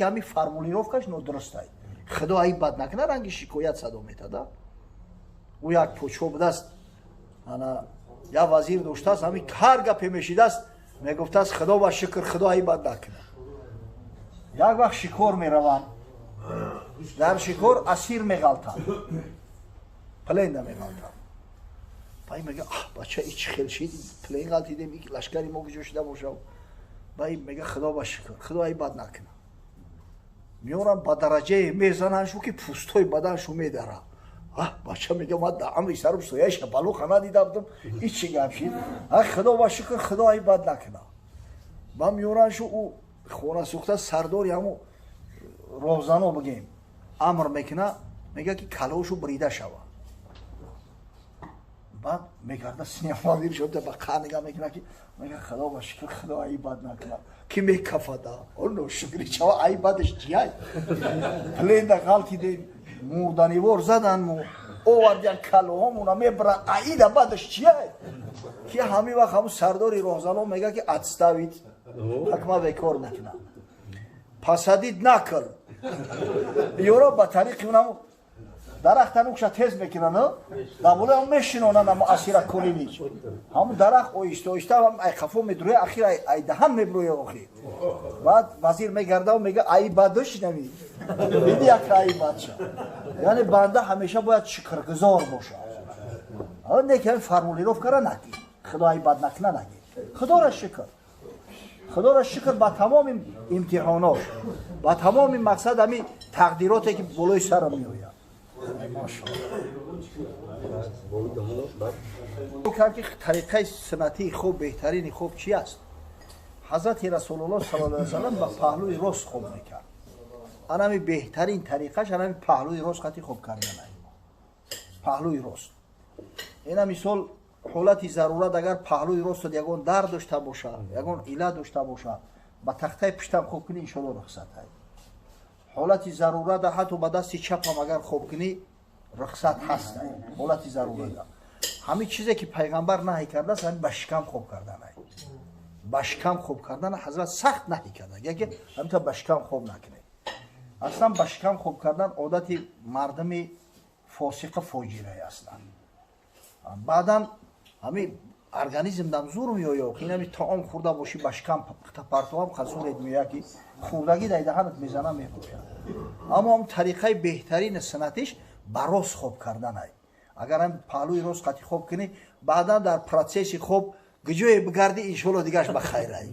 ки ҳамин формулировкаш нодуруст ай. Худо ай бад накуна, ранги шикоят садо метада. Ӯ як почо будааст, ана як вазир доштааст, ҳамин ҳар гапе мешидааст, мегуфтааст: «Худо ба шукр, худо ай бад накуна». Як вақт шикор мераванд, дар шикор асир меғалтанд, плен да меғалтанд. Бай мега: «Аҳ, бача, и чӣ хел шид, плен ғалтидем, и лашкари мо куҷо шида бошав?» Бай мега: «Худо ба шукр, худо ай бад накуна». Меорам, ба дараҷае мезананшу, ки пӯстои баданшу медара. Аҳ, бача мега: «Ман дар амри сару сояи шапалуха надида будам, и чӣ гап шид? Ах, худо ба шукр, худо ай бад накуна». Ба меораншу, ӯ хона сӯхта, сардори ҳаму роҳзано бигем, амр мекуна, мега, ки калошу брида шава. Баъд мегарда, синявазир шуда, ба қа нига мекуна, ки мега: «Худо ба шукр, худо ай бад накуна», ки мекафада. Оно шукри чава, ай бадаш чияй? Плен да ғалтидем, мурданивор задан, мо овардиян, калоҳомуна мебара, аида бадаш чияй? Ки ҳамин вақт ҳамун сардори роҳзано мега, ки «Отставить, ҳакма бекор мекуна, посадить на кол». Ёро ба тариқи унаму дарахта нукша тез мекунанд, дар болои мешинонанд, амо асира колинич ҳамун дарахт оҳиста оҳиста ай қафо медурӯя, ахир ай даҳан мебурӯя охир. Баъд вазир мегардаву мега: «Ай бадош нами биди, як ай бадша». Яъне банда ҳамеша бояд шукргузор бошад. Не ки ҳамин формулировкара наги, худо ай бад накуна наги. Худоро шукр, худоро шукр ба тамоми имтиҳонош, ба тамоми мақсад, ҳамин тақдироте, ки болои сарам меояд. Машоалло. Ки тариқаи суннатии хоб, беҳтарини хоб чи аст? Ҳазрати Расулуллоҳ саллаллоҳу алайҳи васаллам ба паҳлӯи рост хоб мекард. Анами беҳтарин тариқаш анами паҳлӯи рост қати хоб кардан, паҳлӯи рост. Ина мисол, ҳолати зарурат, агар паҳлӯи ростат ягон дард дошта бошад, ягон ила дошта бошад, ба тахтаи пуштам хоб кунӣ, иншоалло, рухсат ҳай. Ҳолати зарурата ҳатто ба дасти чапам агар хоб кунӣ, рухсат ҳаст. Ҳолати зарурата ҳамин чизе, ки пайғамбар наҳӣ кардааст, ҳамин ба шикам хоб кардан. Ба шикам хоб кардан ҳазрат сахт наҳӣ карда, яке ҳаминта ба шикам хоб накунед. Аслан ба шикам хоб кардан одати мардуми фосиқа, фоҷирае аслан. Баъдан ҳамин организм дам зур меояд, инами таом хӯрда бошӣ, ба шикам партовам хазурет меояд, ки хӯрдагӣ дар даҳанат мезана, меброяд. Аммо ҳам тариқаи беҳтарини суннатиш ба рост хоб карданай. Агар ҳам паҳлӯи рост қати хоб кунӣ, баъдан дар процесси хоб гуҷое бигардӣ, иншоалло, дигаш ба хайрай.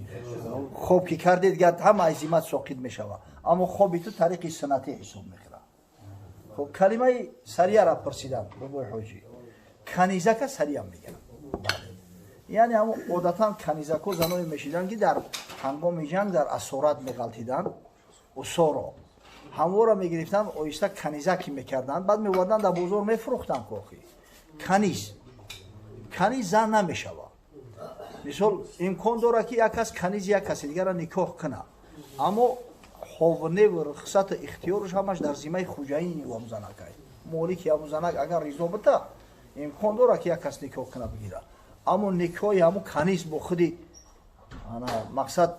Хоб ки кардӣ, дигар ҳама азимат соқит мешавад, аммо хоби ту тариқи суннатӣ ҳисоб мехӯрад. Хоб, калимаи сарияра пурсидам, бобои ҳоҷӣ. Канизака сария мегӯянд. Яъне ҳамн одатан канизако заное мешиданд, ки дар ҳангоми ҷанг дар асорат меғалтиданд, усоро ҳамвора мегирифтанд, оҳиста канизаки мекарданд, баъд меварданд, дар бозор мефурӯхтанд. Кохи каниз, каниз зан намешавад. Мисол, имкон дорад, ки як кас канизи як каси дигарро никоҳ кунад, аммо ҳовневу рухсату ихтиёрш ҳамаш дар зиммаи хуҷаини ҳамзанакай, молики ҳамзанак. Агар ризо бита, имкон дорад, ки як кас никоҳ кунад, бигирад, аммо никоҳи ҳамун каниз бо худи мақсад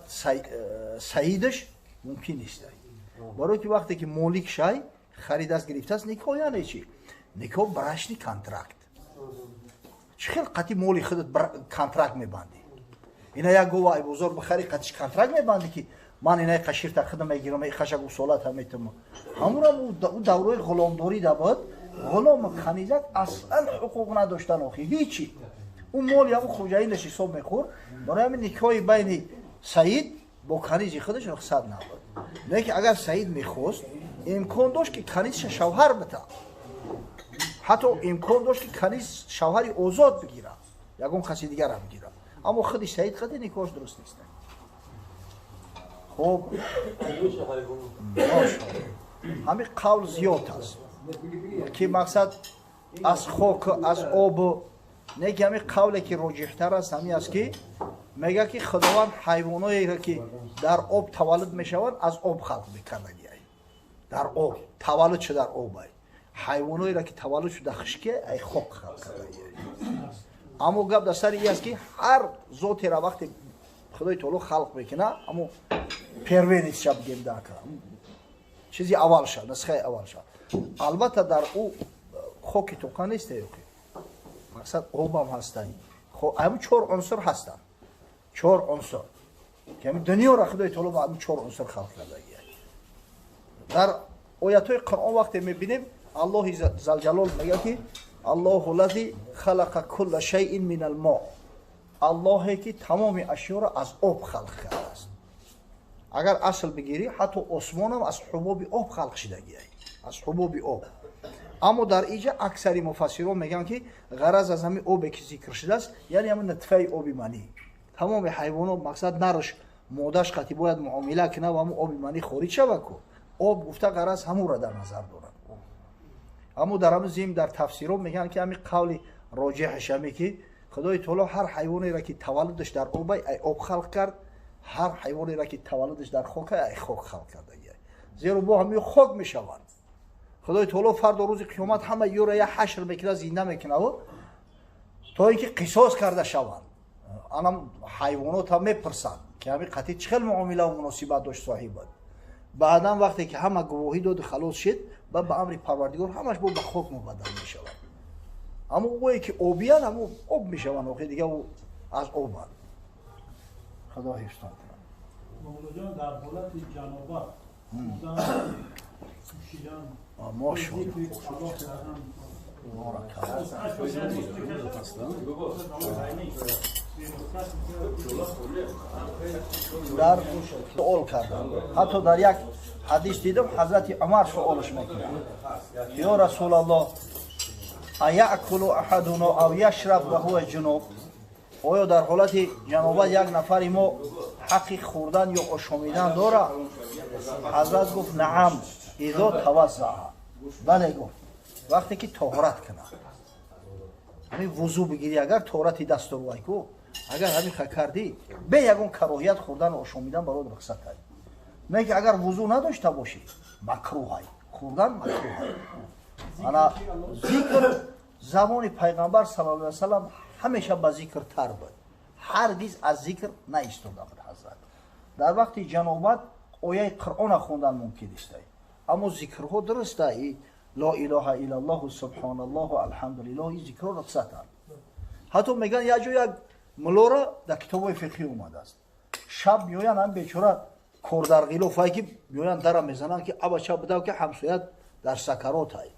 саидаш мумкин нест, барое ки вақте ки молик шай харидаст, гирифтааст, никоҳ яъне чи? Никоҳ брачный контракт. Чӣ хел қати моли худат контракт мебандӣ? Ина як гова ай бозор бихари, қатиш контракт мебандӣ, ки ман инаи қаширта худам мегирам, хаша гусолата метумам. Ҳамурам ӯ даврои ғуломдорӣ да буд. Ғулому канизак аслан ҳуқуқ надоштан, охи ҳичи. Ӯ моли ҳамун хуҷаинаш ҳисоб мехӯрд. Барои ҳамин никоҳи байни саид бо канизи худаш рухсат набуд. Лекин агар саид мехост, имкон дошт, ки канизша шавҳар бита, ҳатто имкон дошт, ки каниз шавҳари озод бигирад, ягон каси дигара бигирад, аммо худи саид қади никоҳш дуруст нест. Хуб, ҳамин қавл зиёд аст, ки мақсад аз хок, аз обу не, ки ҳамин қавле, ки роҷиҳтар аст, ҳамин аст, ки мега, ки Худованд ҳайвоноеро, ки дар об таваллуд мешаванд, аз об халқ мекардагиай, дар об таваллуд шуда, дар об ай. Ҳайвоноеро, ки таваллуд шуда хушки, ай хок халқ кардагиай. Аммо гап дар сари ин аст, ки ҳар зотера вақте Худои таоло халқ мекуна, амо первенец ша бигем, дака Чизи аввал шад, нусхаи аввал шад. Албатта дар ӯ хоки тоқа нест, мақсад обам ҳастанд. Ҳамин чор унсур ҳастанд. Чор унсур. Ки ҳамин дунёро Худои таоло ба ҳамин чор унсур халқ кардагия. Дар оятҳои Қуръон вақте мебинем, Аллоҳи Залҷалол мегӯяд, ки Аллоҳу лази халақа кулла шайъин минал мо. Аллоҳе ки тамоми ашёро аз об халқ кардааст. Агар асл бигирӣ, ҳатто осмонам аз ҳубоби об халқ шидагия, аз ҳубоби об. Аммо дар иҷа аксари муфассирон мегӯянд, ки ғараз аз ҳамин обе ки зикр шудааст, яъне ҳамин нутфаи оби манӣ. Тамоми ҳайвонот, мақсад, нарш модаш қати бояд муомила кунад ва ҳамун оби манӣ хориҷ шава ку. Об гуфта ғараз ҳамонро дар назар дорад. Аммо дар ҳамин зим дар тафсирот мегӯянд, ки ҳамин қавли роҷеҳаш ҳаме, ки Худои таоло ҳар ҳайвонеро ки таваллудаш дар обай, ай об халқ кард, ҳар ҳайвонеро ки таваллудаш дар хок, ай хок халқ кардагия. Зеро бо ҳамин хок мешаванд. Худои таоло фардо рӯзи қиёмат ҳама ёро я ҳашр мекунад, зинда мекунад, то ин ки қисос карда шаванд. Анам ҳайвонот ҳам мепурсанд, ки ҳамин қатъи чӣ хел муомилаву муносибат дошт соҳибат. Баъдан вақте ки ҳама гувоҳӣ доду халос шид, ба амри Парвардигор ҳамаш бо ба хок мубаддал мешавад. Аммо ое ки обиян, ҳамо об мешаванд, охи дига аз обанд. Худо ҳифзтон кунад. Мавлуҷон, дар ҳолати ҷанобат пӯшидан, Мошаллоҳ. зикри Аллоҳ кардан. Боракаллоҳ. Дар суол кардам, ҳатто дар як ҳадис дидам, ҳазрати Умар суолаш мекунад: ё Расулаллоҳ, аяъкулу аҳадуно ав яшраб ва ҳува ҷунуб? Оё дар ҳолати ҷанобат як нафари мо ҳаққи хӯрдан ё ошомидан дорад? Ҳазрат гуфт: наам, изо таваззаа. Бале, гуфт, вақте ки тоҳорат кунад, ҳамин вузӯ бигирӣ, агар тоҳорати дасту рӯй ку, агар ҳамин ха кардӣ, бе ягон кароҳият хӯрдану ошомидан барои рухсат ай. Не ки агар вузӯ надошта бошӣ, макрӯҳай, хӯрдан макрӯҳай. Ана зикр, замони пайғамбар саллаллоҳу алайҳи васаллам ҳамеша ба зикр тар буд, ҳаргиз аз зикр наистода буд ҳазрат. Дар вақти ҷанобат ояи Қуръона хондан мумкин нестай, аммо зикрҳо дуруста: ло илоҳа иллаллоҳу, субҳоналлоҳу, алҳамдулиллоҳ, ин зикрҳо рухсатанд. Ҳатто мегӯянд, як ҷо як муллора дар китобҳои фиқҳӣ омадааст, шаб меоянд, ҳам бечора кордарғилофае ки меоянд, дара мезананд, ки абача бидав, ки ҳамсоят дар сакаротай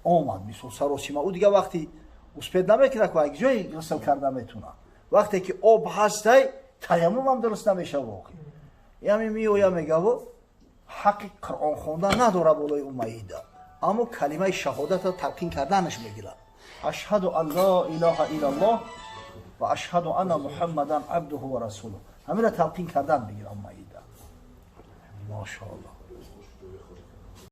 омад, мисол, саросима. Ӯ дига вақти успеть намекунад, ку ҷои ғусл карда метунад. Вақте ки об ҳастай, таяммум ҳам дуруст намешава. Охи ями меоя, мегаво, ҳаққи Қуръон хондан надора болои ӯ маида, аммо калимаи шаҳодатро талқин карданаш мегирад: ашҳаду ан ло илоҳа иллаллоҳ ва ашҳаду анна Муҳаммадан абдуҳу ва расулуҳ. Ҳамира талқин кардан мегирад маида. Мошааллоҳ.